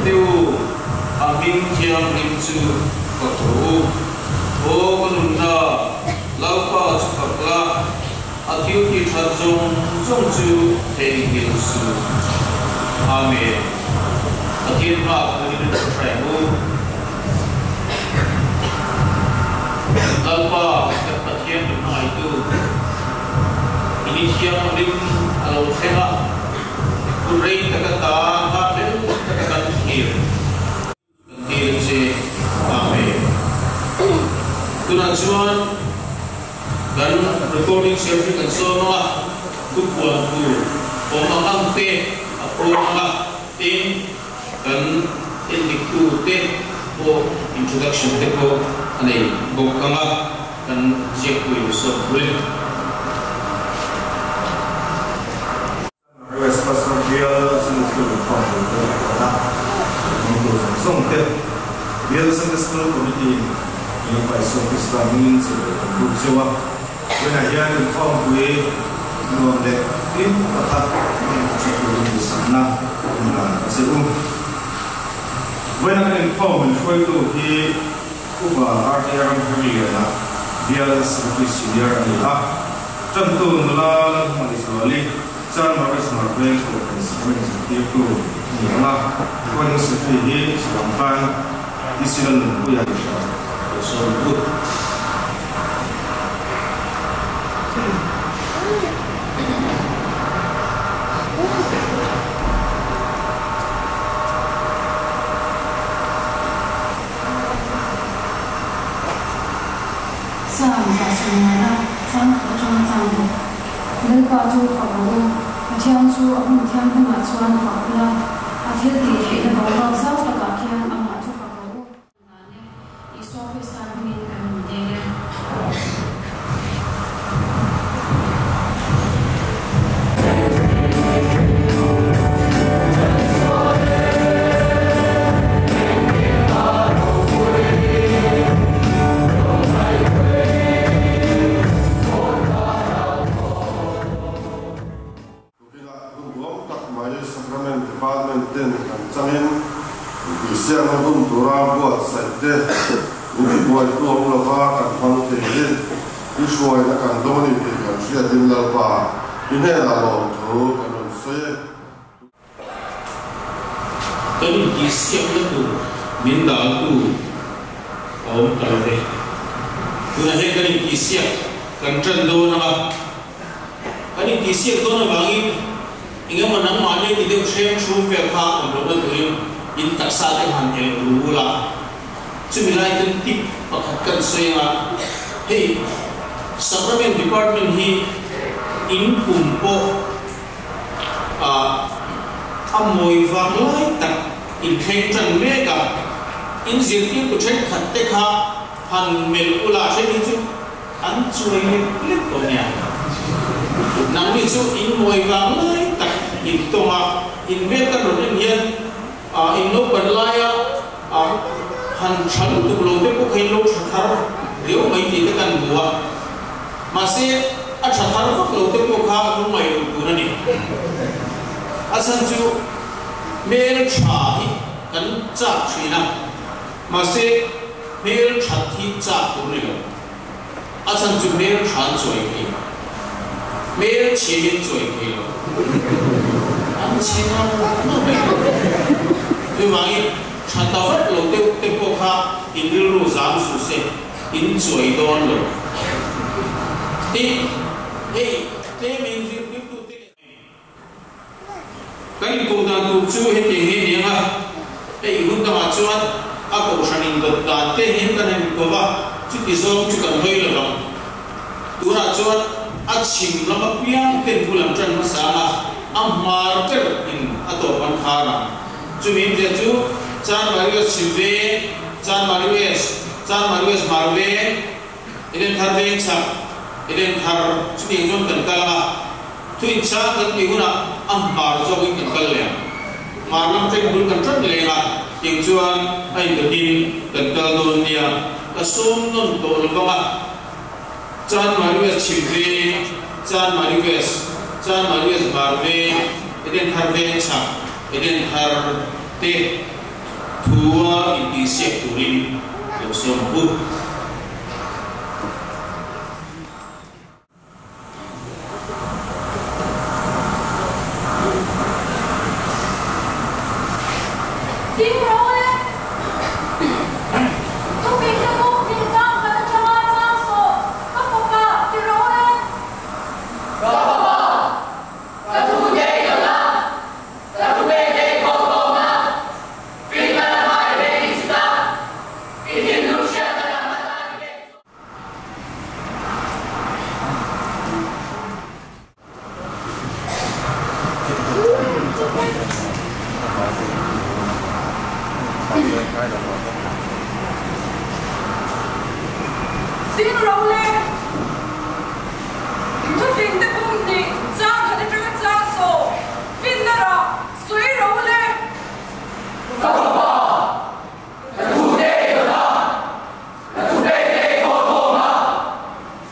te u, a hming thianghlim chu fak rawh u. Aw ka nunna, Lalpa chu fak la, a thil tih that zawng zawng chu theihnghilh suh. Amen. Pathian hma khunin a hrai ang u. Lalpa kan Pathian min hmangaihtu, i ni thianghlim a lo thleng a, hun rei taka ta nghakhlel taka kan thlir kan dil che. Amen. Tunah chuan kan recording service kan sawm ang a, thupuan tur awm ang ang te a pawm ang a, tin kan endiktu te pawh introduction te pawh a nei bawk ang a, kan ziakpui sawm tur e. West Pastor Bial Sunday School inkhawm tur te a kawt a, hmang tur zawng zawng te Bial Sunday School Committee in Lalpa Isua Krista hmingin chibai kan buk zeuh a, vawiinah hian inkhawmpui nuam leh hlim taka hmang tha turin duhsakna inhlan a che u. Vawiina kan inkhawm min hruaitu hi Upa RTR Ramherliana Bial Secretary Senior a ni a. Ṭantu nula Lalhmangaihzuali Chan Maurice Marveng Kohhran Sacrament zirtirtu a ni ang a, Recording Secretary hi Shillong khan DC Lalnunpuia ni hran lo sawn u. Sam 150 chang khat atanga chang bawk. Lalpa chu fak rawh u, Pathian chu a hmun thianghlimah chuan fak ula, a thil tih theihna boruak zau takah khian amah chu fak rawh u. Mahni Isua Krista hmingin kan intel e. Tukina hun duam tak mai Sacrament Department ten kan changin intihsiakna hun tura buatsaih te min tibuaitu awm lova kan hmang thei hi i hruaina kan dawn a ni tih kan hriatin Lalpa i hnenah lawmthu kan rawn sawi e. Kan intihsiakna tur min daltu a awm ta lo ve. Tunah hian kan intihsiak kan tan dawn ang a, kan intihsiak dawn avangin eng emaw nangmahni ti deuh hreng chhung vel kha awm lohna turin in taksa te han elh ru ula. Chumi lai chuan tip pakhat kan sawi ang a, hei Sacrament Department hi in kum pawh a mawi vang lai tak inthleng tan mek a, in zirtirtu thenkhat te kha han melh ula then hi chu an chuai lek lek tawh nia. Nangni chu in mawi vang lai tak in tawng a, in hmel kan rawn en hian in naupan laia han tha lutuk lo te pawh kha in lo tha thar riau mai tih te kan hmu a. Mahse, a tha thar vak lo te pawh kha a lungngaih loh tur a ni. A chhan chu hmel tha hi kan chak thin a, mahse hmel that hi chak tur a ni lo. A chhan chu hmel tha an chuai thei lo, hmel chhia hi an chuai thei lo, an chhe ngang ngang mai lo. Chuvangin tha ta vak lo deuh te pawh kha in rilru zam suh se. In chuai dawn lo. Tin, hei tlem in zirtirtute leh kan inkoh dan tur chu hetiang hi a ni ang a, hei hun dangah chuan a kohhran indawt dan te hian kan han inko va, chuti zawng chu kan hawi lo vang. Tunah chuan a chhim lam apiang ten bul an tan hmasa ang a, a hmar ber in a tawp an khar ang. Chumi inzia chu Chan Marius chhim veng, Chan Marius. Chan Marius hmar veng, Eden thar veng chhak, Eden thar chutiang chuan kan kal ang a, thu inchhang kan tih hunah a hmar zawkin kan kal leh ang. Hmar lam ṭeng bul kan ṭan leng a, tiang chuan a indawtin kan kal dawn nia, ka sawm nawn tawh lo vang a. Chan Marius chhim veng, Chan Marius, Chan Marius hmar veng, Eden thar veng chhak, Eden thar te. Thua intihsiak turin lo sawm ang u. Ding rawh le! Thuping te bawk hnih chang khat atanga chang sawh ka fapa ti rawh le! Ka fapa! Ka thu ngei lo la, ka thu ve ngei khawp tawm a, finna la hmai ve i chhit a, i thinlung hriatna lam atan i pek chu. Ding ro le thufing te pum hnih chang khat atanga chang sawm finna rah sawi ro le. Ka fapa, ka thu ngei lo la, ka thu pek ngei khawh khawm a,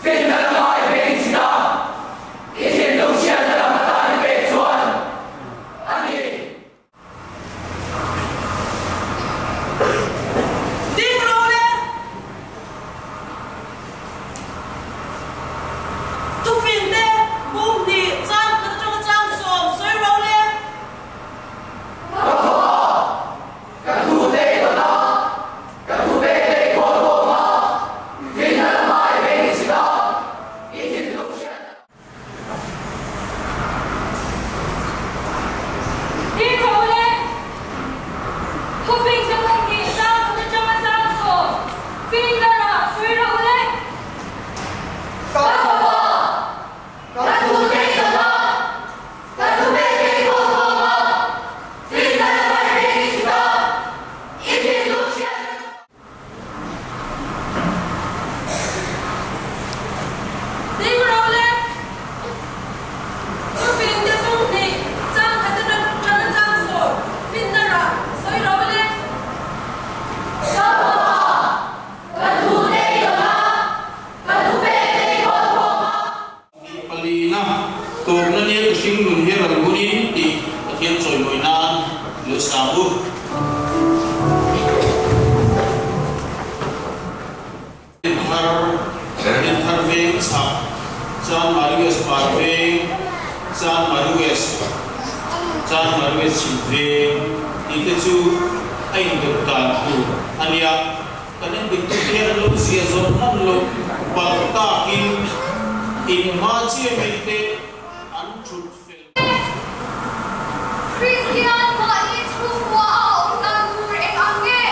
finna lama i pek i chhit a, i thinlung hriatna lam atan i pek chuan a ni. Ding ro le thufing te pum hnih chang khat atanga chang sawm sawi ro le. Ka fapa, ka thu ngei lo la, ka thu pek ngei khawh khawm a, finna lama i pek i chhit a, i thinlung hriatna lam. Ding ro le thufing te pum hnih chang khat atanga chang sawm finna rah sawi ro le. Ka fapa, ka thu ngei lo la, ka thu pek ngei khawh khawm a, finna lama i pek i chhit a, i thinlung hriatna lam. Ding ro le thufing te pum hnih chang khat atanga chang sawm finna rah sawi ro le. Ka fapa, ka thu ngei lo la, ka thu pek ngei khawh khawm a. Palina, tawpna nia ka hring nun hi ral hunin tih Pathian chawimawi nan lo sang u. Thar, Dinthar veng chhak, Chanmari West par veng, Chanmari West, Chanmari West chhim veng tih te chu a indawt dan tur a nia. Kan endik te hian an lo ziah zawh hman loh palh takin inhma chiah mai te an thut fel. Kristian mahni chhungkua a awm dan tur eng ang nge?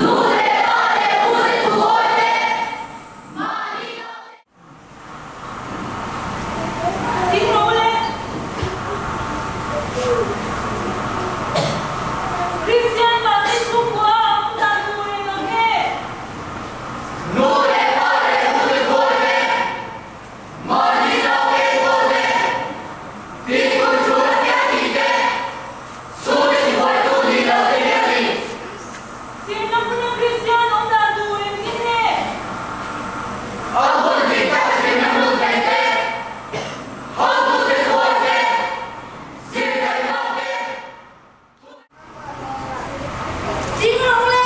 Nu leh pa leh u te thuawi te, mahni nau te. Ding ro le. Kristian mahni chhungkua a awm dan tur eng ang nge? Nu leh pa leh u te thuawi te, mahni nau enkawl te, tihtur ṭul a piang tih te, chhungte tibuaitu nih loh te hi a ni. Zirna hmuna Kristian awm dan tur engtin nge? A hun dik tak zirna hmun theih te, hotute thuai te, zir theih hlauh te, Ding lo le!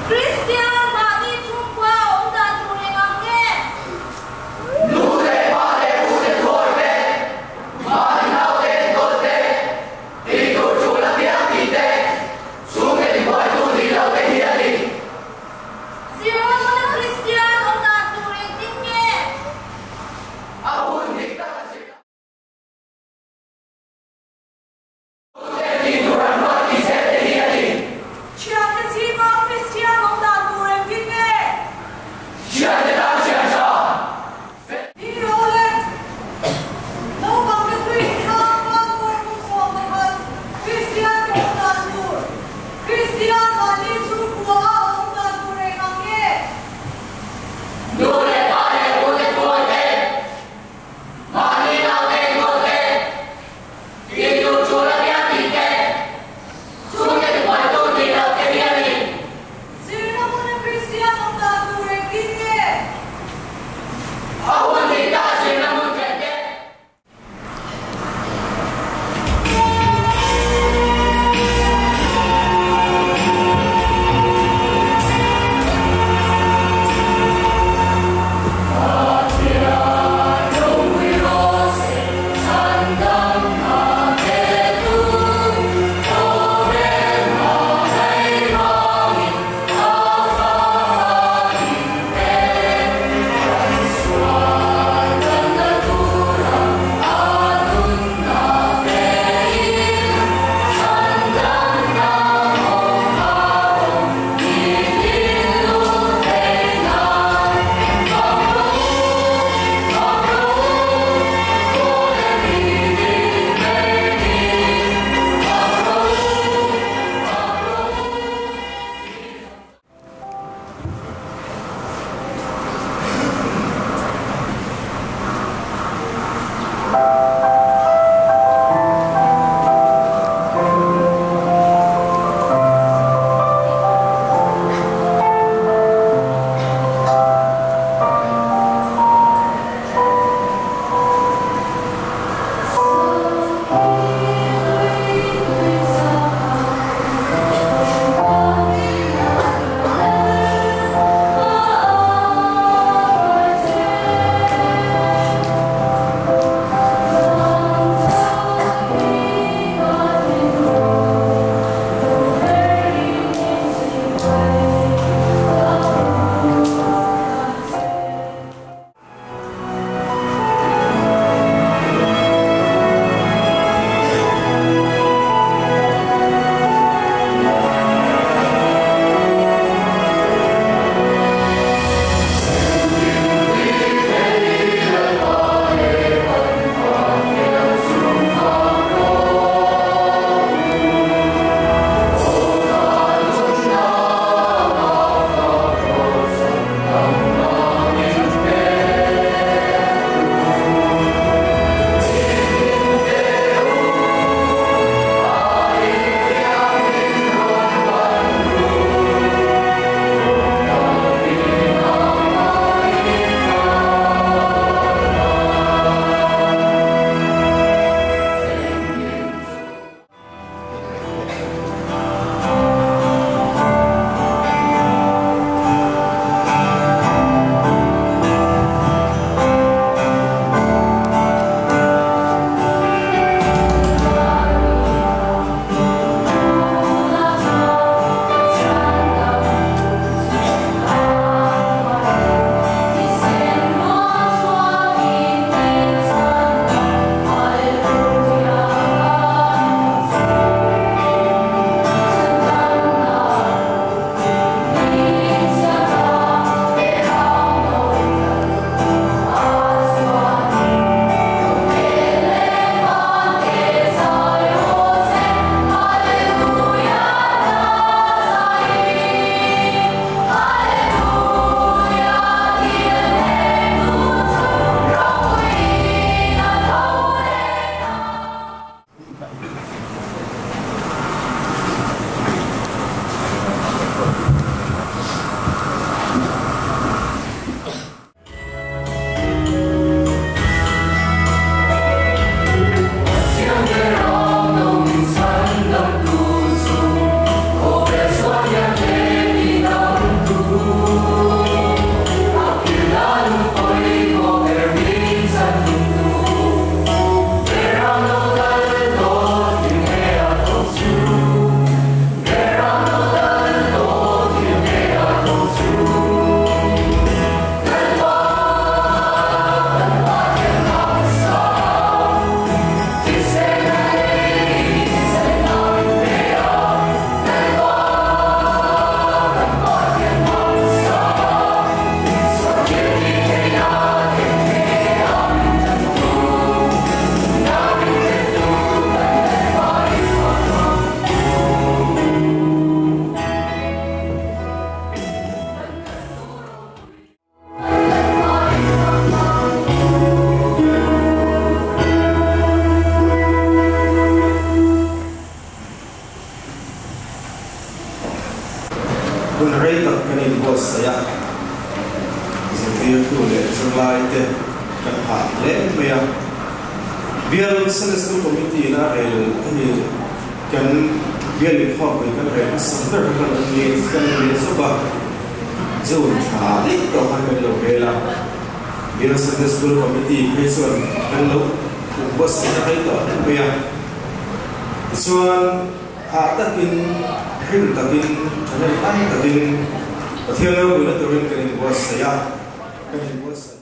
Kristian mahni chhungkua awm dan tur eng ang nge? Nu leh pa leh u te thuai te, mahni nau te enkawl te, Tihtur ṭul a piang tih te, chhungte tibuaitu nih loh te hi a ni. Zirna hmuna Kristian awm dan tur engtin nge? A hun dik tak a zir. Chhungte tihtur an ruat tih zel te hi a ni. Hun rei tak kan inbuatsaih a, zirtirtu leh zirlaite kan hah hle mai a. Bial Sunday School Committee in a rel hemi kan bial inkhawmpui kan rel hmasa ber kha kan rawn nge kan nge zawk a, June thla daih tawh khan kan lo rel a. Bial Sunday School Committee phei chuan kan lo inbuatsaihna rei tawh hle mai a. Tichuan. Hah takin, hlim takin, thahnem ngai takin Pathian ropuina turin kan inbuatsaih a, kan inbuatsaih.